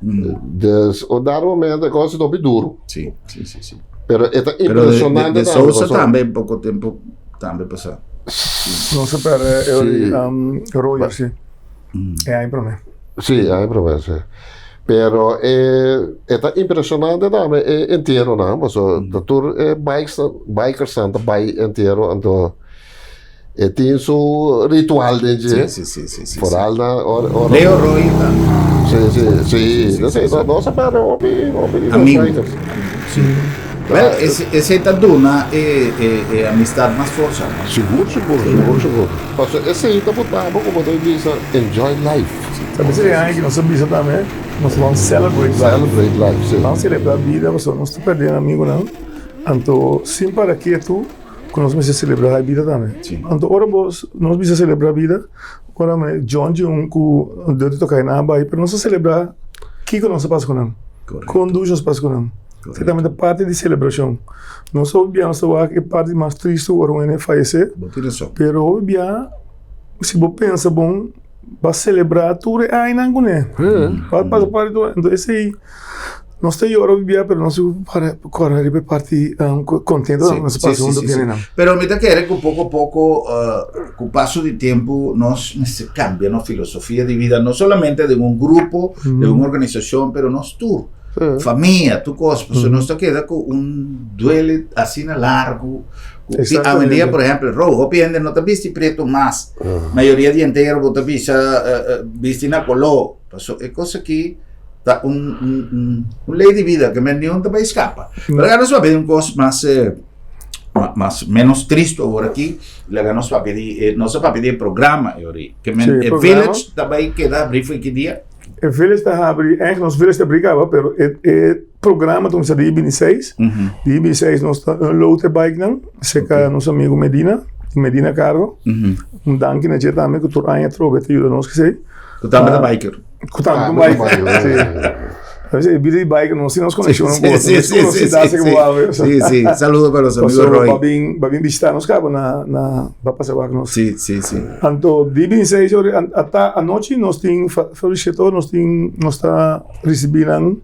Dus un dado momento e cosa ta hopi duro. Sí, sí, sí, sí. Pero e ta Pero de, impresionante de, de tambe, Sousa paso- tambe poco tempo tambe pasa. No se perde Sí. el um, Roger, sí. E aña promé. Sí, aña promé, sí. Pero e, e ta impresionante tambe e entierronan, paso ta tur e bikes, bikersnan ta bai entierro, anto E tin su ritual den dje. Sí, sí, sí, sí. Vooral na ora, ora Leo Roy tambe. Sí, sí, sí. Sí, sí, sí. Nos a perde hopi, hopi di Amigo. bikers. Sí. Wel, ese, ese ta duna e, e, e amistad mas forsa, no? Sigur, sigur, sigur, sigur. Paso esei ta botá bo como ta bisa enjoy life. Sabi si aña ki nos a bisa tambe, nos ban celebrate life. Celebrate life, sí. Ban celebra bida pasobra nos ta perde amigunan, anto sin para ketu. Ku nos mester selebrá e bida tambe. Anto ora bo nos bisa selebrá bida, ora mi John Jun ku Dirty Tokay nan a bai, pero nos a selebrá kiko nos a pasa ku nan, kon dushi nos a pasa ku nan. Esei tambe ta parti di selebrashon. Nos hopi bia nos ta wak e parti mas tristu ora un hende fayesé, pero hopi bia si bo pensa bon bo a selebrá tur e añanan kuné. Bo a pasa parti tur, anto esei. Nos ta yora bibia pero nos para kora riba e parti contento Sí, nos sí, pasa sí, hunto sí, tiene sí. nan. Pero mi ta kere ku poko poko ku paso di tempu nos mester kambia nos filosofia di vida, no solamente den un grupo, den un organisashon, pero nos tur, famia, tur kos, pasobra nos ta keda ku un duele asina largu ku ti awendia Exactamente. por ehempel Rou, hopi hende no ta bisti pretu mas, mayoria di entero bo ta bisa bisti na koló. Paso e kos aki ta un, un, un, un ley di vida que men niun ta bay escapa. Pero laga nos papia di un kos mas, eh, mas menos tristo awor aki. Laga nos papia di, eh, nos a papia di e programa e ori. Que men, Sí, e programa. village ta bay keda abri for ki dia? E village ta habri, eigenlijk nos village ta abri kaba, pero e, e programa ta kuminsá dia 26. Dia 26 nos ta unload e bike nan, serka nos amigo Medina, di Medina Cargo. Un danki na dje tambe ku tur aña atrobe ta yuda nos kesei. Ku tambe ta biker. Ku tambe ta biker, sí. A veces e bida di biker nos tin nos konekshon un poco. Sí, sí, sí, sí, sí. Sí, saludo pa nos amigo Roy. Ba bin, ba bin bishita nos kaba na, na, ba pasa wak nos. Sí, sí, sí. Anto di 26 ora ata anochi nos tin, felicito, nos tin, nos ta risibi nan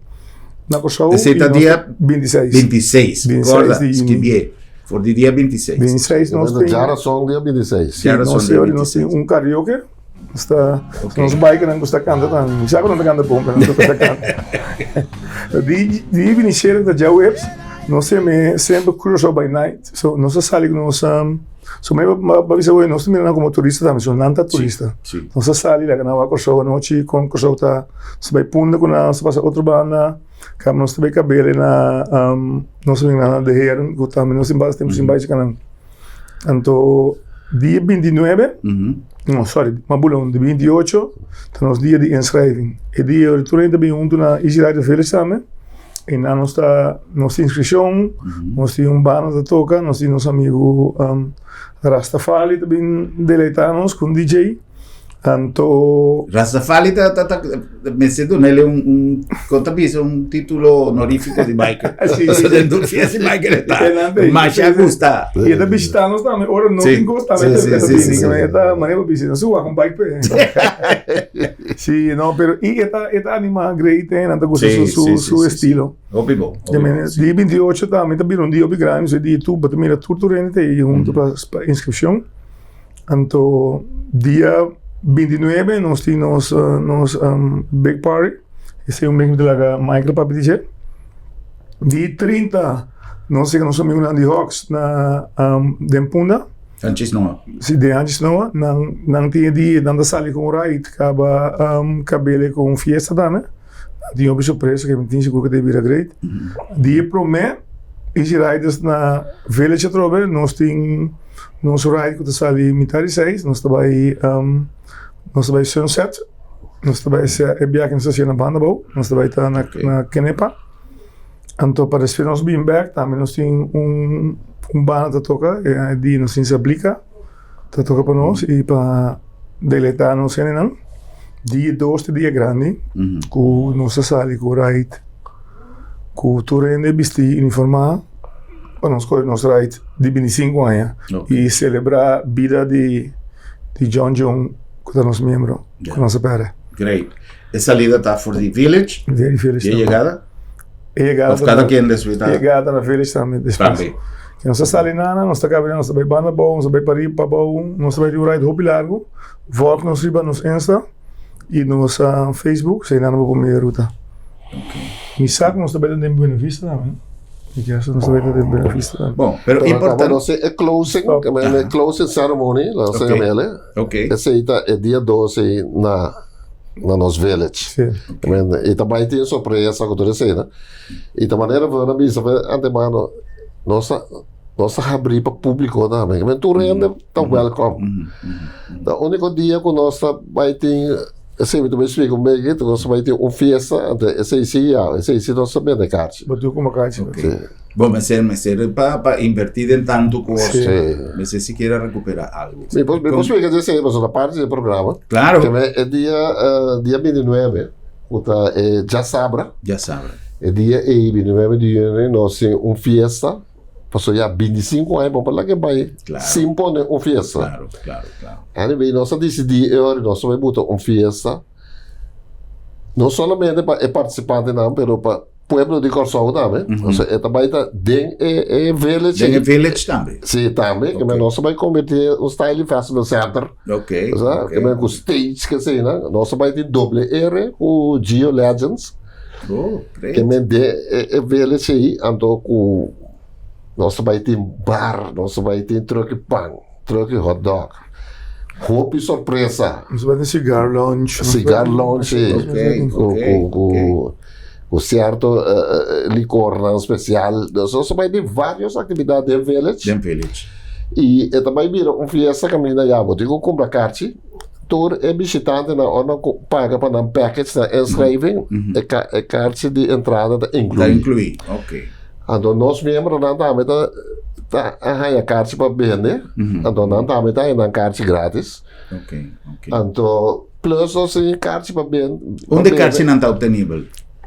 na Kòrsou. Esei ta dia 26. 26, 26 korda, di juni. skibié. For di dia 26. 26 nos tin. Djarason dia 26. Sí, nos tin, nos tin un karaoke. Sta, okay. Nos bikernan gusta kanta tambe. Mi sa ku nan ta kanta bon, pero nan ta kanta. Di di binishera ta djaweps, nos tene semper Curaçao by night. So nos a sali ku nos um, so mi ba bisa bo nos ta mira nan komo turista tambe, so nan ta turista. Si, si. Nos a sali laga nan wak Kòrsou anochi, kon Kòrsou ta, nos ta bai Punda ku nan, nos ta pasa otro banda, kaba nos ta bai kabele na um, nos ta bini na De Heren, ku tambe nos tin basta tempu sin bai chika nan. Anto dia 29, no sorry, m'a bula un, di 28 ta nos dia di inschrijving. E dia ora tur hende ta bin huntu na Easy Rider Village tambe. I nan nos ta nos tin inskripshon, nos tin un banda ta toka, nos tin nos amigu Rastafari ta bin deleita nos ku un DJ. Anto. Rastafari ta ta ta mester dunele un un kon ta bisa un titulo honorífico di biker. Sí, sí. Den tur fiesta di biker e ta. E nan Masha gusta. I e ta bishita nos tambe ora no Sí. tin kos tambe Sí, e ta sí, bini. sí, sí. E ta manera pa bishita nos wak un bike pe. Sí, no, pero i e ta e ta anima great eh, nan ta gusta Sí, su su sí, sí, su sí, sí. estilo. Hopi bon. Di Hopi mene, bon, sí. di 28 tambe ta bira un dia hopi grandi, so di tur bo ta mira tur tur hende ta ei hunto pa pa inscripcion. Anto dia 29 nos tin nos nos big party, esei un mes mi ta laga Michael papia di dje. Di 30 nos ta yega nos amigunan di Hawks na den Punda. Hanchis Noa. Si, den Hanchis Noa. Nan nan tin e dia nan ta sali ku un ride kaba kabele ku un fiesta tambe. Nan tin hopi sorpresa ke mi tin sigur ku ta bira great. Dia prome Easy Riders na Village atrobe nos tin nos ride ku ta sali mitad di seis nos ta bai nos ta bai Sunset nos ta bai e biahe nos ta hasi na banda abou nos ta bai ta na Kenepa anto pa despues nos bin bek tambe nos tin un un banda ta toka e dia nos tin Sablika ta toka pa nos i pa deleita nos hendenan dia dos ta dia grandi ku nos ta sali ku ride ku tur hende bisti uniformá pa nos kore nos ride di bintisinko aña i selebrá bida di di John John ku ta nos miembro ku nos a pèrdè. Great. E salida ta for di Village? Di Village. I e yegada? E yegada Of kada ken despues ta? E yegada ta na Village tambe despues. Tambe. Nos ta sali nana, nos ta kaba nos ta bai banda abou, nos ta bai pariba, pabou, nos ta bai di un ride hopi largu. Volg nos riba nos Insta i nos Facebook, esei nana bo por mira e ruta. Mi sa ku nos ta bai den Buena Vista tambe. Mi kier sa nos ta bai den Buena Vista tambe. Bon, pero importante. Nos e closing, e closing ceremony, la nos Ok. yam'el. Ok. Esei ta e dia 12 na na nos village. Sí. I ta bai tin sorpresa ku tur esei, no? I ta manera ku nan bisa antemano, nos ta nos ta habrí pa públiko tambe. Ke men tur hende ta welkom. Ta úniko dia ku nos ta bai tin, esei mi ta bai splika un beki, nos ta bai tin un fiesta, anto esei sí ya, esei sí nos ta bende karchi. Bo tur kuma karchi. Sí. Bo mester mester pa pa invertí den tantu kos. Sí. Mester sikiera rekuperá algu. Mi por mi por splika di esei pasobra ta parti di e programa. Klaro. Ke men e dia dia bintinuebe ku ta e djasabra. Djasabra. E dia ei bintinuebe di yüni nos tin un fiesta pasobra ya bintisinku aña bo por laga e bai sin pone un fiesta. Klaro, klaro, klaro. Anyway nos a disidí e ora nos ta bai buta un fiesta no solamente pa e partisipantenan pero pa pueblo di Kòrsou tambe. Osea e ta bai ta den e e village. Den e village tambe. Sí, tambe. Ke men nos ta bai konvertí un style di festival center. Ok. Osea, ke men ku stage ke asina. Nos ta bai tin doble R ku Geo Legends. Oh, great. Ke men den e e village ei, anto ku nos ta bai tin bar, nos ta bai tin truck di pan, truck di hot dog. Hopi sorpresa. Nos bai tin cigar lounge. Cigar lounge, sí. Ok, Ku ok, ku ku ok. Ku sierto likornan spesial. Nos ta bai tin varios aktividat den village. Den village. I e ta bai bira un fiesta kaminda ya bo tin ku kumpra karchi. Tur e bishitantenan ora nan paga pa nan package, nan inschrijving, e e karchi di entrada ta inkluí. Ta inkluí, ok. Anto nos miembronan tambe ta ta a haña karchi pa bende, anto nan tambe ta haña nan karchi gratis. Ok, ok. Anto plus nos tin karchi pa bende. Unda e karchinan ta obtenibel?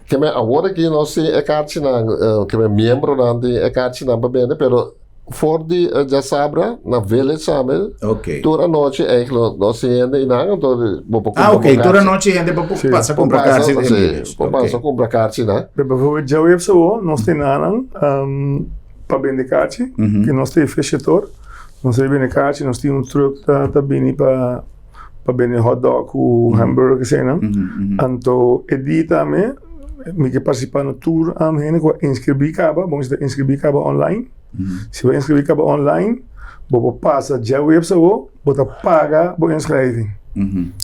Ke men awor aki nos tin e karchinan, ke men miembronan tin e karchinan pa bende, pero For di djasabra na Village tambe. Ok. Tur anochi eigenlijk nos tin hende einan, anto bo por Ah, kumpra ok. bo Tur karchi. anochi hende por Sí. pasa Por kumpra pasa, karchi den sí, Village. por Ok. pasa kumpra karchi nan. Pero bijvoorbeeld djaweps awo nos tin nanan pa bende karchi, ku nos ta e fechetor, nos ta bende karchi, nos tin un truck ta ta bini pa pa bende hotdog ku hamburger eseinan. Anto e dia tambe mi ke partisipá na tur hende ku a inskribí kaba, bo mester ta inskribí kaba online. Si bo inskribí kaba online, bo por pasa djaweps awo, bo ta paga bo inschrijving.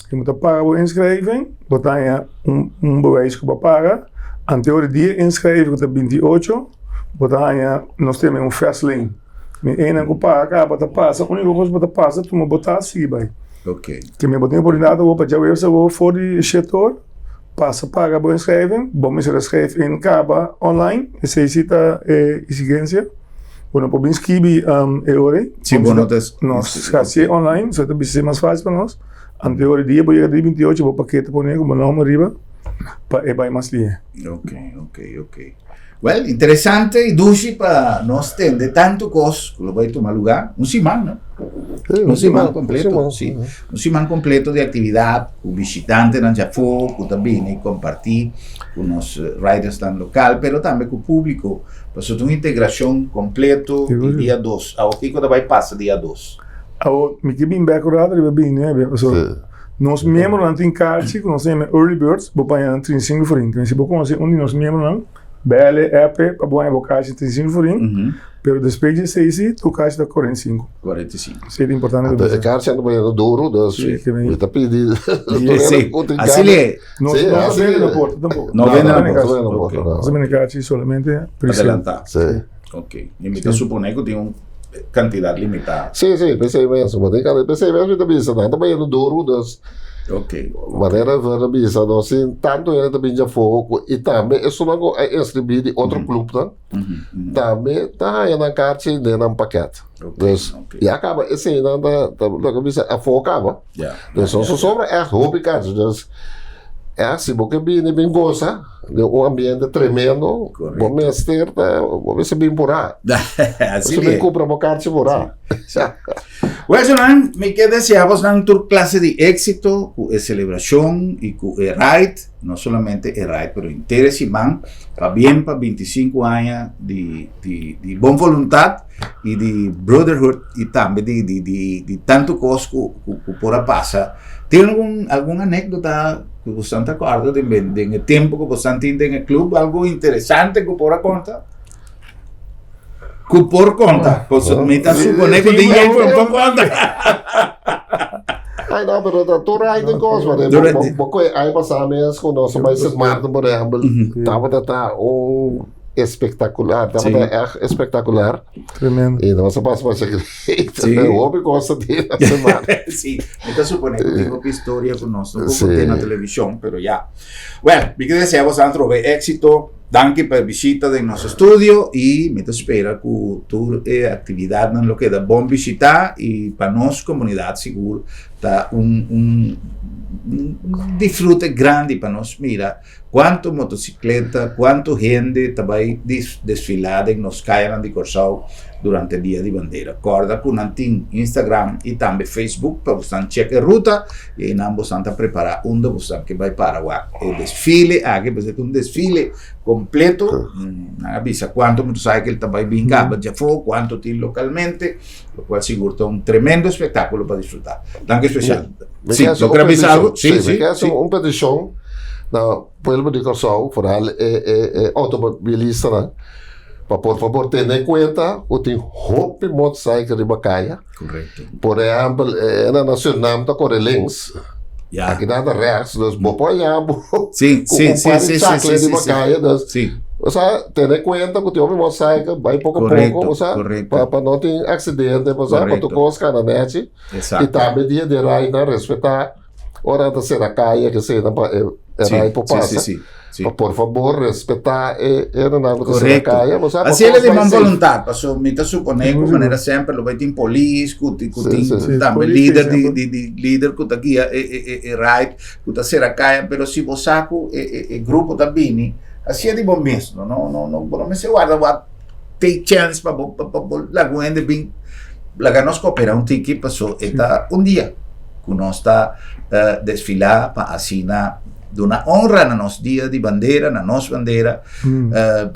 Si bo ta paga bo inschrijving, bo ta haña un bewijs ku bo a paga. Anto ora di e inschrijving ku ta 28, bo ta haña, nos ta yama un fast lane. Mi einan ku paga kaba ta pasa, úniko kos bo ta pasa, tuma bo tas sigui bai. Ke mi bo tin oportunidat awo pa djaweps awo for di shete or. Pasa paga bo inschrijving, bo mester a schrijf in kaba online, esei si ta e exigencia. Bo no por bin skibi e ora ei. Si bo no ta Nos hasié online, so ta bisa mas fácil pa nos. Anto ora dia bo yega dia 28 bo pakete pone ku bo nòmber riba pa e bai mas lihe. Ok, ok, ok. Well, interesante i dushi pa nos tende tantu kos ku lo bai tuma lugá. Un siman, no? Sí, Un siman kompleto, siman. sí. Un siman kompleto di aktividat ku bishitantenan djafó ku ta bini kompartí ku nos ridersnan lokal, pero tambe ku públiko. Pasobra ta un integrashon kompleto i dia dos. Awor kiko ta bai pasa dia dos? Awor, mi ke bin bek un rato riba binti nuebe, pasobra nos miembronan tin karchi ku nos ta yama early birds, bo paña nan 35 florin. Entonces, si bo konosé un di nos miembronan, bèl'e, èp'e pa bo haña bo karchi 35 florin, pero despues di esei si, tur karchi ta 45. 45. Esei ta importante pa Anto e bisa. karchi a ta bayendo duru, dus mi ta pidi tur Sí, hende ku tin así gana. le. Nos Sí, no ta así bende le. na porta tampoko. No bende na No porta. No bende na porta, Ok. no. Nos ta bende karchi solamente pre-sale. Adelantá. Sí. Ok. I mi ta suponé ku tin un kantidat limitá. Sí, sí, p'esei mes. Bo tin kanta, p'esei mes mi ta bisa, nan ta bayendo duru, dus Ok. manera Werner bisa, nos tin tantu hende ta bin djafó ku i tambe esunnan ku a inskribí di otro klupnan tambe ta haña nan karchi den nan pakèt. Ok, Dus ok. ya kaba eseinan ta ta loke bisa afó kaba. Ja. Dus nos a sobra ègt hopi karchi. Dus ègt si bo ke bini bin gosa den un ambiente tremendo, bo mester ta, bo mester bin purá. Así Bo mester bin es. kumpra bo karchi purá. Wesselman, mi ke desea bosnan tur klase di éksito ku e selebrashon i ku e ride, no solamente e ride pero henter e siman, pabien pa 25 aña di di di bon voluntat i di brotherhood i tambe di di di di tantu kos ku ku por a pasa. Tin algun algun anékdota ku bosan ta kòrda den den e tempu ku bosan tin den e klup, algu interesante ku por a konta? Ku por konta, pasobra mi ta suponé ku tin yen ku no por konta. Ai no, pero ta tur ai den kos, want Tur bo bo koe ai pasá mes ku nos a bai Sint Maarten por ehèmpel, tabata ta un espektakular, tabata ègt espektakular. Tremendo. I nos a pasa masha great. Hopi kos ta tin na Sint Maarten. Sí, mi ta suponé ku tin hopi historia ku nos no por konté na televishon, pero ya. Wèl, mi ke desea boso atrobe éksito. Danki pa e bishita den nos estudio i mi ta spera ku tur e aktividatnan lo keda bon bishitá i pa nos komunidat sigur ta un un disfrute grandi pa nos mira kuantu motosikleta, kuantu hende ta bai desfilá den nos kayanan di Kòrsou durante Dia di Bandera. Kòrda ku nan tin Instagram i tambe Facebook pa bosan chèk e ruta i einan bosan ta prepará unda bosan ke bai para wak e desfile aki, pasobra ta un desfile kompleto. Nan a bisa kuantu motorcycle ta bai bin kaba djafó, kuantu tin lokalmente, lokual sigur ta un tremendo espektákulo pa disfrutá. Danki spesial. Mi Sí, ke hasi bo un kere bisa petishon. algu? Sí, Sí, mi sí, ke hasi sí. un petishon na pueblo di Kòrsou, foral e e e outomobilistanan, pa por fabor tene kuenta ku tin hopi motorcycle riba kaya. Korekto. Por ehèmpel, e na na Surinam ta kore links, Ya. aki nan ta rechts, dus bo por haña bo Sí, ku sí, un sí, par di sí, sí, chakle sí, sí, riba sí. kaya, dus Sí. osea tene kuenta ku tin hopi motorcycle, bai poko poko, Korekto, osea korekto. pa pa no tin aksidente, osea pa tur Korekto. kos kana nèchi. I Exacto. tambe dia di rainan respetá ora nan ta sera kaya keseinan pa e e Sí, rai por sí, sí, pasa. sí, sí. Pa por fabor respetá e hendenan ku ta sera Korekto. kaya, bo sa pa Así el kos di bai bon safe. boluntat, paso mi ta suponé ku manera semper lo bai tin polis ku tin ku Sí, tin sí. Sí, tambe polis lider tin di semper. di di lider ku ta guia e e e e ride ku ta sera kaya, pero si bo sa ku e e e grupo ta bini, hasié di bo mes, no no no no bo no mester warda wak take chance pa bo pa bo laga un hende bin laga nos coopera un tiki paso e ta un dia cu nos ta desfila pa asina duna honra na nos dia di bandera na nos bandera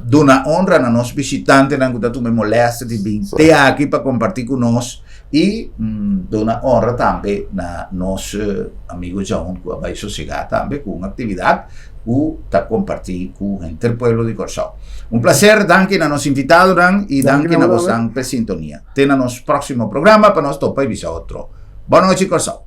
duna honra na nos bishitantenan cu ta tuma e molestia di bin te aki pa comparti cu nos y duna honra tambe na nos amigo John cu a bay sosega tambe cu un actividad cu ta comparti cu henter pueblo di Corsou. Un placer, danki na nos invitadonan y danki na bosnan p'e sintonia. Te na nos proximo programa pa nos topa y bisa otro. Bon nochi Corsou.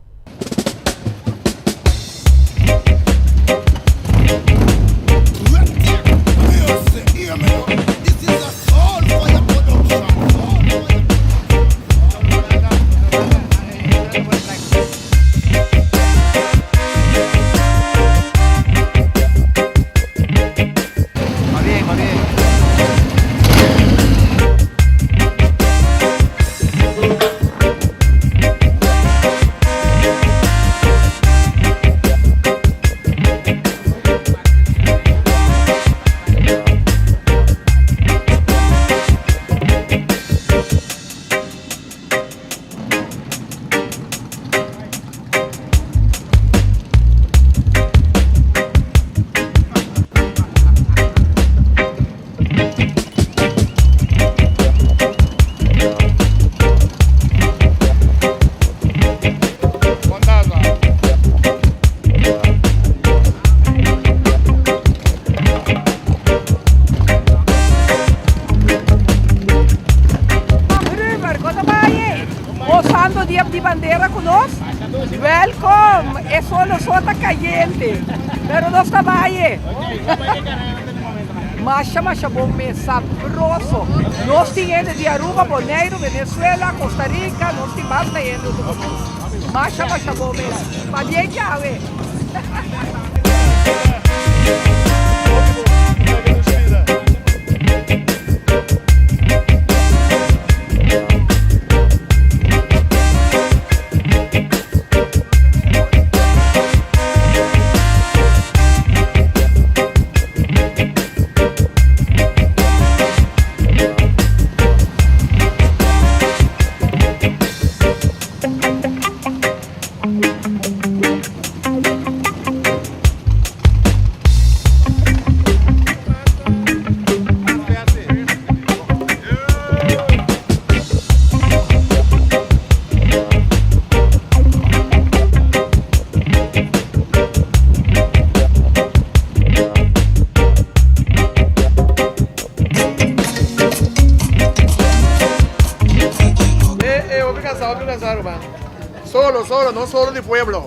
di bandera ku nos? Welkom! E solo so ta kayente, pero nos ta bai e. Masha masha bon mes, sabroso. Nos tin hende di Aruba, Boneiru, Venezuela, Costa Rica, nos tin basta hende huntu ku nos. Masha masha bon mes. Pabien djawe! Eh, eh, hopi cansado, hopi cansado, ruman. Solo, solo, no solo di pueblo.